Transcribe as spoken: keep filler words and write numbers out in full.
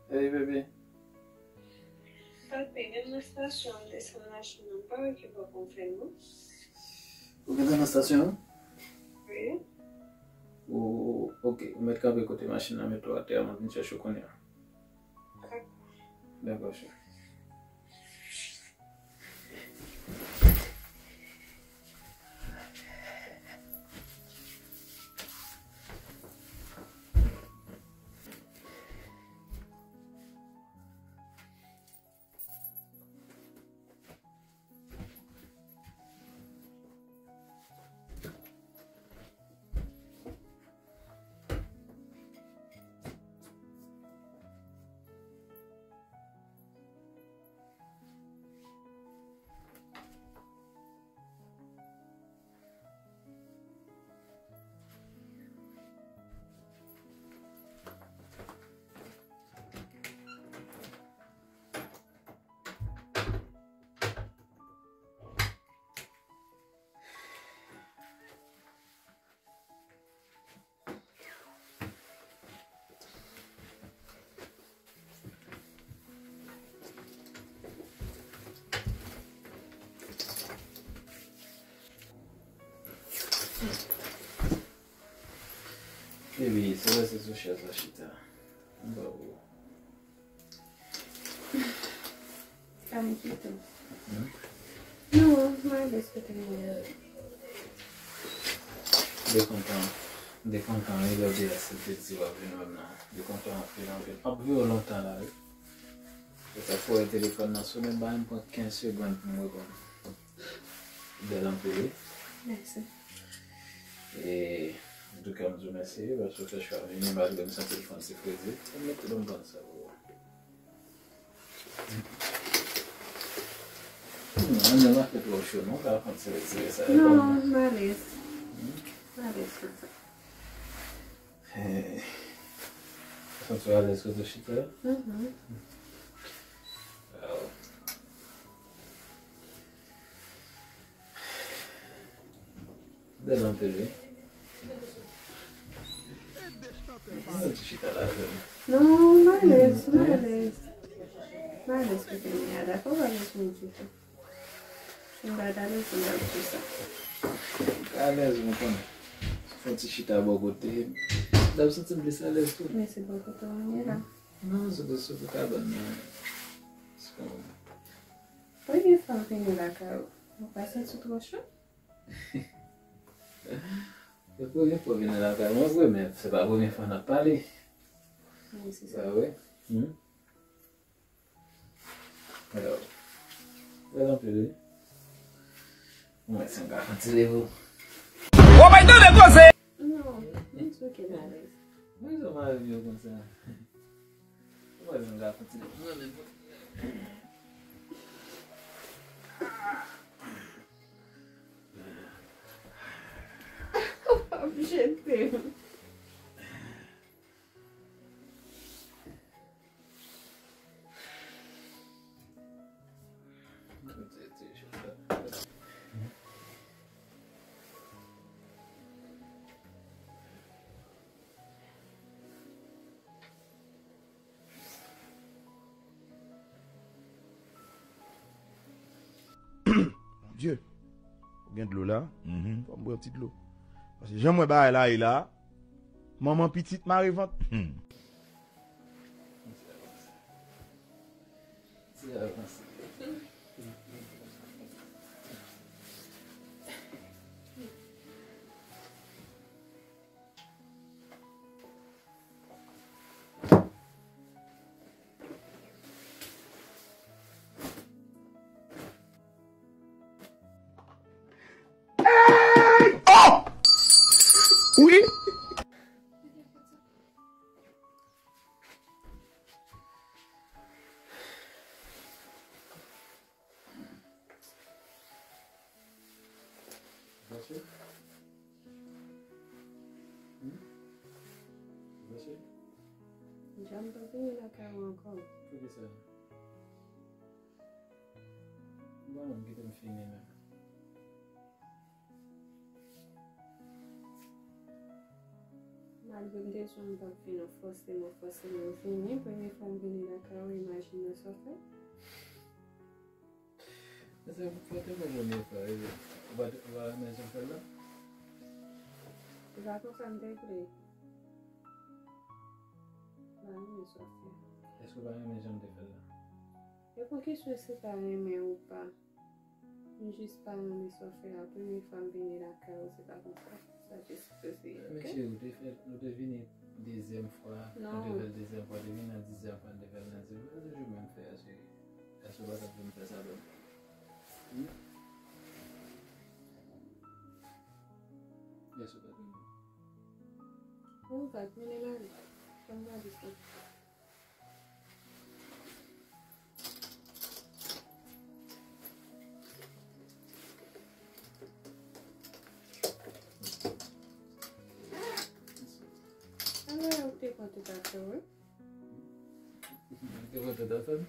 Hey, baby. Papi, menm nan estasyon an, m desann machin nan, m pa wè ki bò pou m fè non. Ou gentan nan estasyon an? Wi. Ou, ok, ou mèt kanpe kote machin nan mete w atè a, m ap vin chèche w kounye a. Dakò. Dakò, cheri. Epi, sa se sou chèz la chita. Anba ou. Sa m kite w. Hmm? Non, m alèz kote m ye a. M te kontan, m te kontan wi lè w te aksepte di w ap vin wè m nan. M te kontan anpil, anpil. M ap veye w lontan la wi. Se sa k fè w wè telefòn nan sonnen, bay m pran kenz segonn pou m reponn. Bèl anpil wi. Mèsi. E, antouka, m di w mèsi wi, paske w fè chwa vini, malgre m santi l fann ti fredi. M mete l m konn sa pou ou. Mwen menm ak tèt wòch yo non, ka konn tire tire sa yo. Non, m alèz. Hmm? M alèz konsa. Eh, ou santi w alèz kote w chita? Mhm. Waw. Bèl anpil wi. Mwen ti chita la avè m. Non, m alèz, m alèz. M alèz kote m ye a, dakò, pa bezwen ditou. Si m pa t alèz, m t ap di sa. Alèz, mwen konnen. Fè yon ti chita bò kote m, m t ap santi m plis alèz tou. Men se bò kote w ye la. Non, se pou, se pou kabann nan. Se kòman. Premye fwa m vini lakay ou, ou pa santi w twò cho? Se premye fwa w vini lakay mwen vre, men se pa premye fwa n ap pale. Wi, se sa. Sa vre? Hmm? Alò, bèl anpil wi. Mwen si m ka fè yon ti leve w. Ou bay tande koze! Non, it's okay, m alèz. Mwen jan mari m yo konsa. Ou wè m ka fè yon ti leve w. Mwen menm. W ap jete m. Bondye, ou gen dlo la? Mhm. Fò m bwè yon ti dlo. Paske jan m wè bagay la ye la, manman pitit mare vant. Hmm. Hey! Oh! Wi. Fache? Hmm? Fache? Jan m pa vini lakay ou ankò. Poukisa? Bon, kite m fini menm. Malgre m te di w m p ap vin, ou fòse m, ou fòse m, ou vini. Premye fwa m vini Se pou te mwen jwenn yon fè, ou pa, ou pa renmen jan m fè l la? Se pa konsa m te vle. M pa renmen sa w fè. Èske w pa renmen jan m te fè l la? E pou ki sou se pa renmen ou pa? M jis pa renmen sa w fè a. Premye fwa m vini lakay ou, se pa konsa. Sa jis se, se, men ok? Cheri, ou te fè, ou te vini dezyèm fwa, non, ou te fè l dezyèm fwa, ou te vini nan dezyèm fwa, ou te fè l nan dezyèm fwa, se toujou menm fè a, cheri. Èske w pa t ap vin fè sa dòt? Hmm? Èske w pa t vin? Bon, ou pa t vini, m ale. Fè m gade sa. Alò, ou te konn tout afè w, wi. Ou te konn tout afè m?